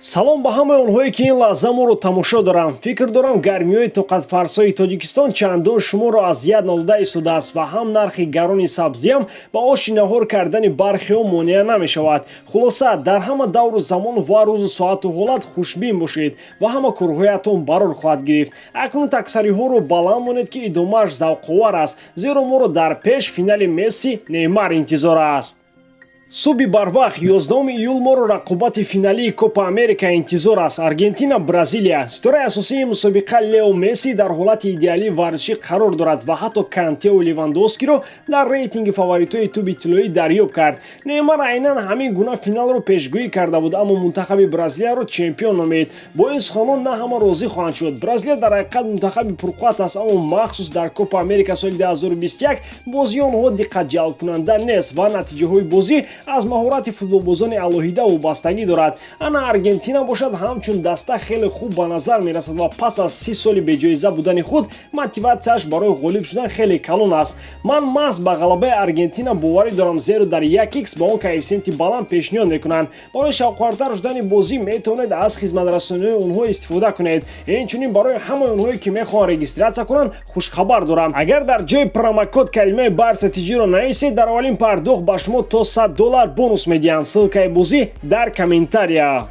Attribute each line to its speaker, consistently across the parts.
Speaker 1: Салом ба ҳамаи онҳое, ки ин лаҳза моро тамошо доранд. Фикр дорам, гармиҳои тоқатфарсои Тоҷикистон чандон шуморо азият надода истодааст ва ҳам нархи гарони сабзиам ба оши наҳор кардани бархеҳо монеа намешавад. Хулоса, дар ҳама давру замон ва рӯзу соату ҳолат хушбин бошед ва ҳама корҳоятон барор хоҳад гирифт. Акнун таксариҳоро баланд монед, ки идомааш завқовар аст, зеро моро дар пеш финали Месси Неймар интизор аст. Субҳи барвақт 11 июл моро рақобати финалии Копа Америка интизор аст: Аргентина, Бразилия. Ситораи асосии мусобиқа Лео Месси дар ҳолати идеалии варзишӣ қарор дорад ва ҳатто Кантеу Левандовскиро дар рейтинги фаворитҳои тӯби тиллоӣ дарёб кард. Неймар айнан ҳамин гуна финалро пешгӯӣ карда буд, аммо мунтахаби Бразилияро чемпион номид. Бо ин суханон на ҳама розӣ хоҳанд шуд. Бразилия дар ҳақиқат мунтахаби пурқувват аст, аммо махсус дар Копа Америка соли 2021 бозии онҳо диққатҷалбкунанда нест ва натиҷаҳои бозӣ аз маҳорати футболбозони алоҳида вобастагӣ дорад. Ана Аргентина бошад, ҳамчун даста хеле хуб ба назар мерасад ва пас аз 30 соли беҷоиза будани худ мотиватсияш барои ғолиб шудан хеле калон аст. Ман маҳз ба ғалабаи Аргентина боварӣ дорам, зеро дар 1 х ба он коэффисиенти баланд пешниҳод мекунанд. Барои шавқовартар шудани бозӣ метавонед аз хизматрасониҳои онҳо истифода кунед. Инчунин барои ҳамаи онҳое, ки мехоҳанд регистрация кунанд, хушхабар дорам: агар дар ҷои промокод калимаи Барса Тиҷиро нависед, дар аввалин пардохт ба шумо то 100 доллар бонус медиҳанд. Ссылкаи бозӣ дар комментария.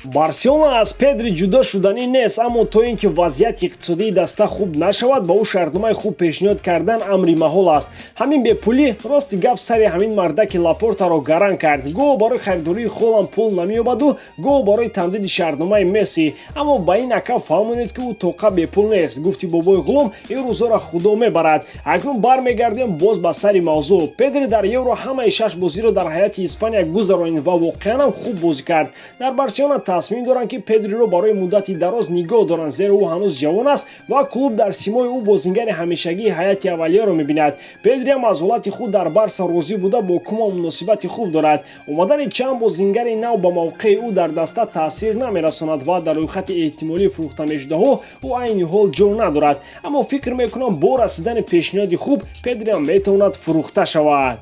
Speaker 1: Барселона аз Педри ҷудо шуданӣ нест, аммо то ин ки вазъияти иқтисодии даста хуб нашавад, ба ӯ шартномаи хуб пешниҳод кардан амри маҳол аст. Ҳамин бепулӣ, рости гап, сари ҳамин мардаки Лапортаро гаран кард. Гоҳ барои харидории Холанд пул намеёбаду гоҳ барои тамдиди шартномаи Месси. Аммо ба ин ака фаҳмонед, ки ӯ тоқа бепул нест. Гуфти бобои ғулом, ин рӯзҳоро Худо мебарад. Акнун бармегардем боз ба сари мавзӯъ. Педри дар Евро ҳамаи шаш бозиро дар ҳайати Испания гузаронид ва воқеан ҳам хуб бозӣ кард. Дар Барселона тасмим доранд, ки Педриро барои муддати дароз нигоҳ доранд, зеро ӯ ҳанӯз ҷавон аст ва клуб дар симои ӯ бозингари ҳамешагии ҳайати аввалияро мебинад. Педриам аз ҳолати худ дар Барса розӣ буда, бо Куман муносибати хуб дорад. Омадани чанд бозингари нав ба мавқеи ӯ дар даста таъсир намерасонад ва дар рӯйхати эҳтимолии фурӯхта мешудаҳо ӯ айни ҳол ҷо надорад. Аммо фикр мекунам, бо расидани пешниҳоди хуб Педриам метавонад фурӯхта шавад.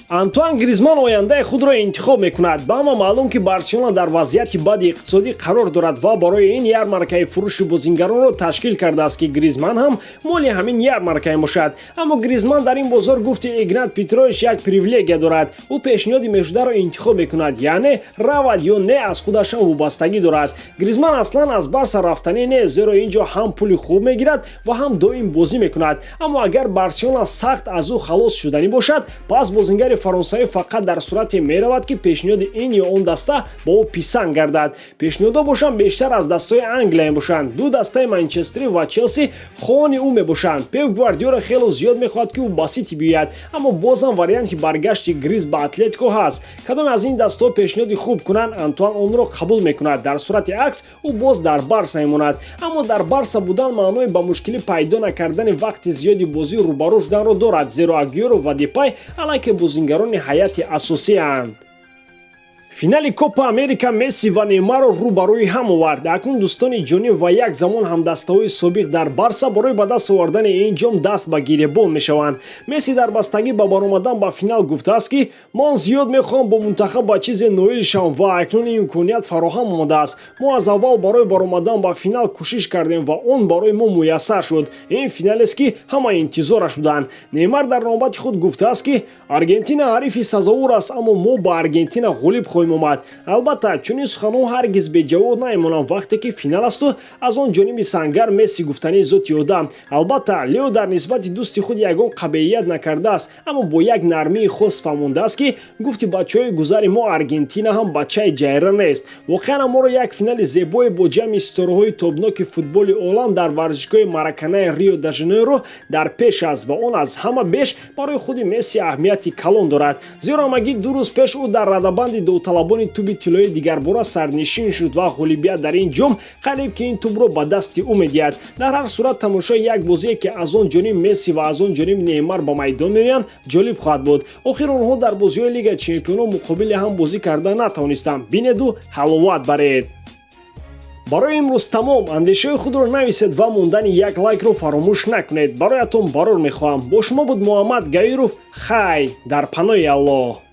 Speaker 1: Антуан Гризман ояндаи худро интихоб мекунад. Ба ҳама маълум, ки Барселона дар вазъияти бади иқтисодӣ қарор дорад ва барои ин ярмаркаи фурӯши бозингаронро ташкил кардааст, ки Гризман ҳам моли ҳамин ярмарка мебошад. Аммо Гризман дар ин бозор, гуфти Игнат Петрович, як привилегия дорад: ӯ пешниҳоди мешударо интихоб мекунад, яъне равад ё не, аз худашам вобастагӣ дорад. Гризман аслан аз Барса рафтанӣ нест, зеро ин ҷо ҳам пули хуб мегирад ва ҳам доим бозӣ мекунад. Аммо агар Барселона сахт аз ӯ халос шуданӣ бошад, пас бозингари фаронсавӣ фақат дар сурате меравад, ки пешниҳоди ин ё он даста ба ӯ писанд гардад. Пешниҳодҳо бошанд, бештар аз дастҳои Англия мебошанд. Ду дастаи Манчестери ва Челси хоҳони ӯ мебошанд. Пеп Гвардиола хело зиёд мехоҳад, ки ӯ ба Сити биёяд, аммо бозам варианти баргашти Гриз ба Атлетико ҳаст. Кадоме аз ин дастҳо пешниҳоди хуб кунанд, Антуан онро қабул мекунад. Дар сурати акс ӯ боз дар Барса мемонад. Аммо дар Барса будан маънои ба мушкилӣ пайдо накардани вақти зиёди бозӣ рӯбарӯ шуданро дорад, зеро Агюэро ва Депай аллакай бозингарони ҳайати асосианд. Финали Копа Америка Месси ва Неймарро рӯ ба рӯи ҳам овард. Акнун дӯстони ҷонӣ ва як замон ҳамдастаҳои собиқ дар Барса барои ба даст овардани ин ҷом даст ба гиребон мешаванд. Месси дар бастагӣ ба баромадан ба финал гуфтааст, ки ман зиёд мехоҳам бо мунтахаб ба чизе ноил шавам ва акнун ин имконият фароҳам омадааст. Мо аз аввал барои баромадан ба финал кӯшиш кардем ва он барои мо муяссар шуд. Ин финалест, ки ҳама интизораш буданд. Неймар дар навбати худ гуфтааст, ки Аргентина ҳарифи сазовор аст, аммо мо ба Аргентина ғолиб хоҳем омад. Албатта, чунин суханҳо ҳаргиз беҷавоб намемонанд, вақте ки финал асту аз он ҷониби сангар Месси гуфтании зоти одам. Албатта, Лео дар нисбати дӯсти худ ягон қабеҳият накардааст, аммо бо як нармии хос фаҳмондааст, ки гуфти бачаҳои гузари мо, Аргентина ҳам бачаи ҷайра нест. Воқеан моро як финали зебое бо ҷамъи ситораҳои тобноки футболи олам дар варзишгоҳи Мараканаи Рио де Жанейро дар пеш аст ва он аз ҳама беш барои худи Месси аҳамияти калон дорад, зеро ҳамагӣ 2 рӯз пеш ӯ дар радабанди довталабони туби тиллоӣ дигарбора сарнишин шуд ва ғолибият дар ин ҷом қариб ки ин тубро ба дасти ӯ медиҳад. Дар ҳар сурат, тамошои як бозие, ки аз он ҷониб Месси ва аз он ҷониб Неймар ба майдон меоянд, ҷолиб хоҳад буд. Охир онҳо дар бозиҳои Лигаи чемпионо муқобили ҳам бозӣ карда натавонистанд. Бинеду ҳаловат баред. Барои имрӯз тамом. Андешаҳои худро нависед ва мондани як лайкро фаромӯш накунед. Бароятон барор мехоҳам. Бо шумо буд Муҳаммад Гаиров. Хай, дар паноҳи Аллоҳ.